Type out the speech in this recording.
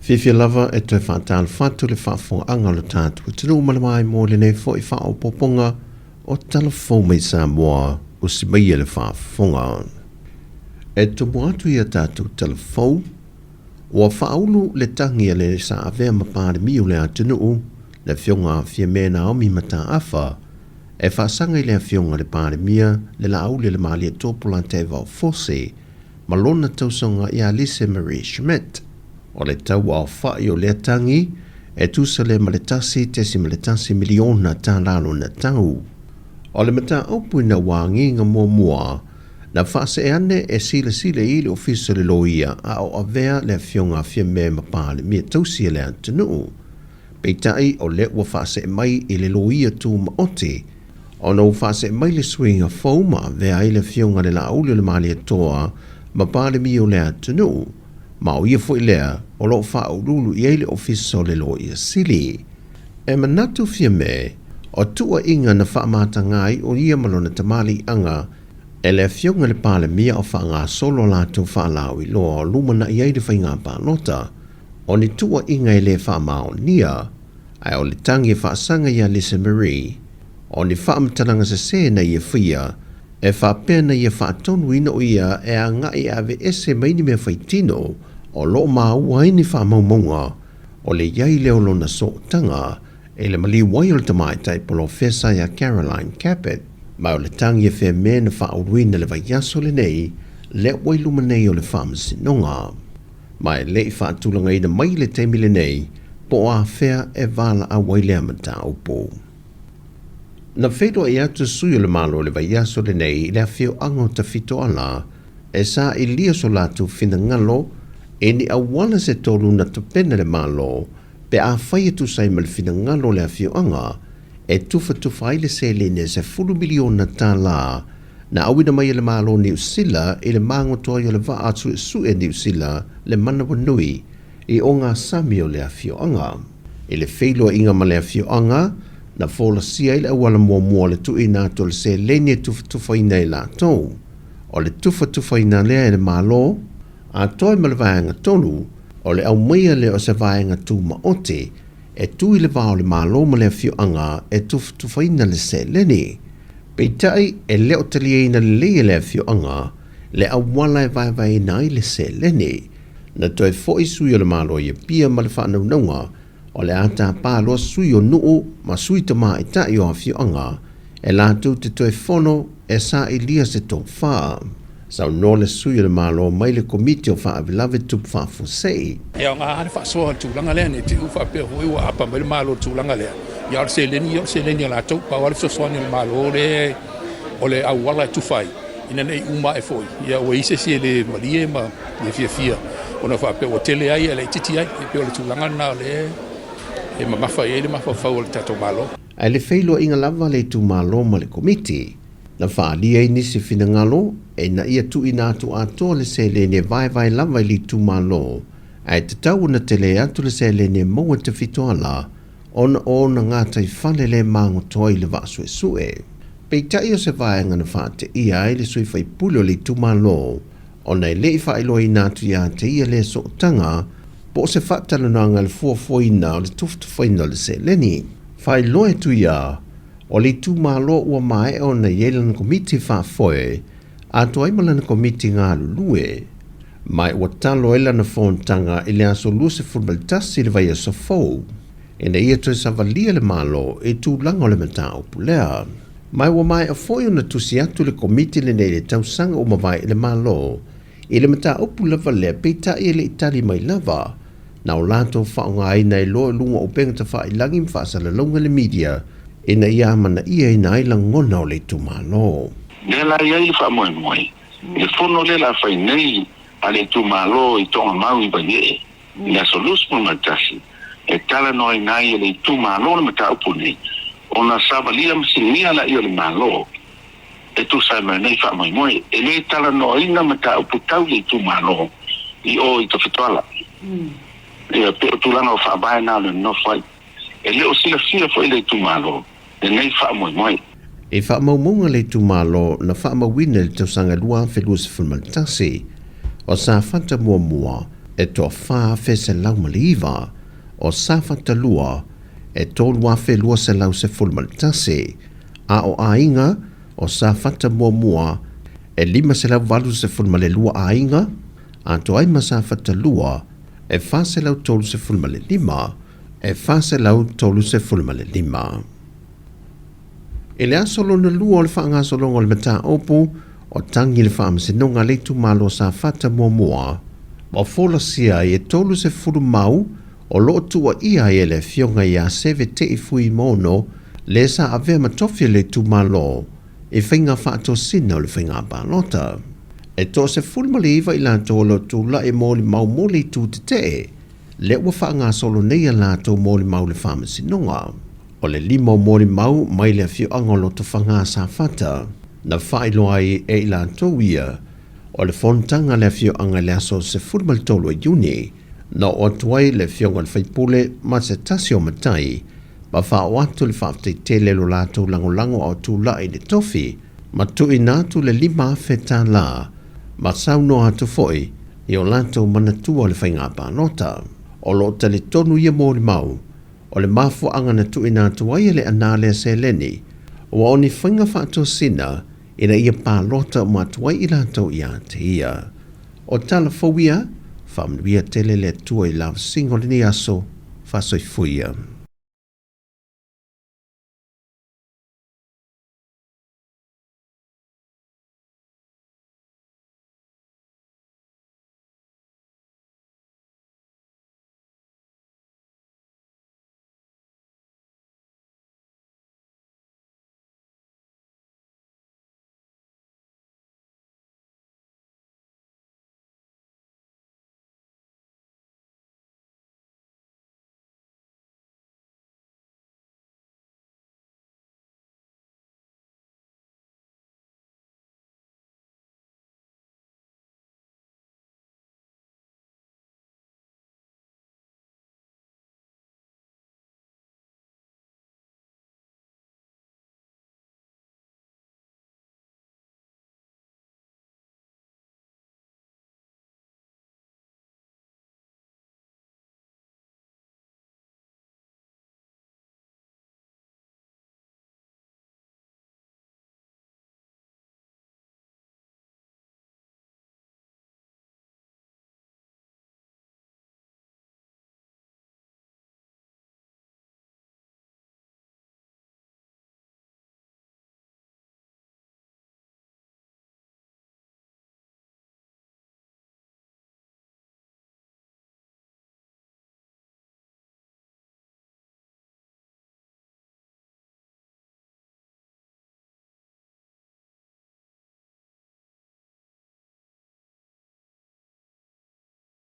Fiafia lava e toe faatalofa atu le faafofogaaga o lo tatou atunuu ma le maimoa i lenei foi faaopoopoga o Tala Fou mai Samoa, usi maia le faafofoga. E tumu atu i a tatou tala fou, ua faaulu le tagi a le sa avea ma Palemia o le atunuu, le Afioga a Fiame Naomi Mataafa, e faasaga i le Afioga i le Palemia le Laauli a le Malietoa Polataivao Fosi ma lona tausoga ia Lise Marie Schmidt. O le tauaofa'i o lea tagi e tusa lea ma le $1.1 miliona tālā lona tau. O le mataupu ina ua agiga muamua, na faasee ane e silasila i ai le Ofisa o le Loia a o avea le Afioga a Fiame ma Palemia tausi a le atunuu. Peitai o lea ua faasee mai i le Loia Tumaoti ona ua faasee mai le suiga fou ma avea ai le Afioga i le Laauli o le Malietoa ma Palemia o le atunuu, ma o ia foi lea o lo o faauluulu i ai le Ofisa o le Loia Sili. E manatu Fiame, o tuuaiga na faamataga ai o ia ma lona tamaliiaga e le Afioga i le Palemia o faagasolo a latou faalauiloa o lumanai ai le faiga palota, o ni tuuaiga e le faamaonia, ae o le tagi e faasaga iā Lisa Marie, o ni faamatalaga sesē na ia faia, e faapea na ia faatonuina o ia e agai e aveese mai ni mea faitino o lo o maua ai ni faamaumauga o le i ai lea o lona sootaga i le maliu ai o le tamaitai polofesa iā Caroline Cabot. Ma o le tagi e Fiame na faauluina i le vaiaso lenei lea ua i luma nei o le Faamasinoga. Ma e le i faatulagaina mai i le taimi lenei po o afea e valaau ai lea mataupu. Na feiloai atu sui o le Malo i le vaiaso lenei i le afioaga o Tafitoala e sailia so latou finagalo i ni auala se tolu na tapena le Malo pe afai e tusa ai ma le finagalo o le afioaga e tufatufa ai le seleni e $10 miliona na auina mai e le Malo o Niu Sila i le magoto ai o le vaa suesue Niu Sila le manawanui i ogasami o le afioaga. I le feiloaiga ma le afioaga, na folasia ai le auala muamua o le tuuina atu o le seleni e tufatufaina e latou. O le tufatufaina lea e le Malo, atoa ai ma le vaega tolu, o le aumaia lea o se vaega tumaoti e tu i le va o le Malo ma le afioaga e tufatufaina le seleni. Peitai, e le o taliaina lelei e le afioaga le auala e vaevaeina ai le seleni. Na toe foi sui o le Malo i Apia ma le faanaunauga o le a tapa loa sui o nuu ma sui tamaitai o afioaga e latou te toe fono e sailia se tofa. Saunoa le sui o le Malo mai le Komiti o Faalavelave Tupu Faafuasei. E aoga lava le faasoa i le tulaga lea, ne i te i ua faapea foi ua aapa mai le Malo i le tulaga lea, ia a o le seleni, ia o le seleni a latou. Pau lava le fesoasoani a le Malo lea o le auala e tufa ai, ina ne i uma ae foi, ia ua i ai se isi e le malie ma le fiafia ona faapea ua tele ai ae laitiiti ai. E pei o le tulaga lena o lea e mamafa i ai le mafaufau o le tatou Malo. Ae le feiloaiga lava le itumalo ma le Komiti. Na faaalia ai nisi finagalo ina ia tuuina atu atoa le seleni e vaevae lava i le itumalo, ae tatau ona tele atu le seleni e maua i Tafitoala ona o ona gataifale le magoto ai i le vaa suesue. Peitai o se vaega na faateia ai le sui faipule o le itumalo ona e le i faailoaina atu ia te ia lea sootaga po o se faatalanoaga i le fuafuaina o le tufatufaina o le seleni. Faailoa atu ia o le itumalo ua maea ona i ai lana komiti faafoe atoa ai ma lana komiti galulue, ma ua talo ai lana fonotaga i le aso 21 i le vaiaso fou, ina ia toe savalia le Malo i tulaga o le mataupu lea. Ma ua maea foi ona tusi atu le komiti lenei i le tausaga ua mavae i le Malo i le mataupu lava lea, peitai e le i tali mai lava. Na o latou faaaogaina ai loa i luga o upega tafailagi ma faasalalauga le media ina ia amanaiaina ai lagona o le itumalo. Lea la i ai le faamoemoe i le fono lea la fai nei a le itumalo i Togamau i Vaiee i le aso 21 e talanoaina ai e le itumalo le mataupu lenei ona savalia ma sinia laia o le Malo e tusa ai ma lenei faamoemoe. E le talanoaina mataupu tau le itumalo i o i Tafitoala. Ia, pei o tulaga o faavae na o le nonofo ai. E le o silafia foi e le itumalo lenei faamoemoe. I faamaumauga le itumalo na faamauina i le tausaga 2021, o Safata muamua. e 4109, o Safata 2 e 3211, a o aiga o Safata 1 e 582 aiga, atoa ai ma Safata 2 e 435, e 435. I le aso lona lua o le faagasologa o le mataupu o tagi i le Faamasinoga a le Itumalo Safata 1, ua folasia ai e 30 mau o lo o tuuaia ai e le Afioga ia Seve Tei Fuimaono le sa avea ma tofi o le itumalo i faiga faatosina o le faiga palota. E 19 i latou o lo o tulai e molimau mo le itu tetee, lea ua faagasolo nei a latou molimau i le Faamasinoga. O le lima o molimau mai le afioaga o Lotofaga Safata, na faailoa ai e i latou ia o le fonotaga a le afioaga i le aso 13 o Iuni, na oo atu ai le afioga i le faipule ma se tasi o matai ma faaoo atu le faafetai tele i lo latou lagolago a o tulai i le tofi ma tuuina atu le $5,000 ma saunoa atu foi i o latou manatua o le faiga palota. O lo o talitonu ia molimau O le mafuaaga na tuuina atu ai e le ana lea seleni, ua o ni faiga faatosina ina ia palota uma atu ai i latou ia te ia. O tala fou ia, faamanuia tele le Atua i lavasiga o lenei aso, faasoifua ia.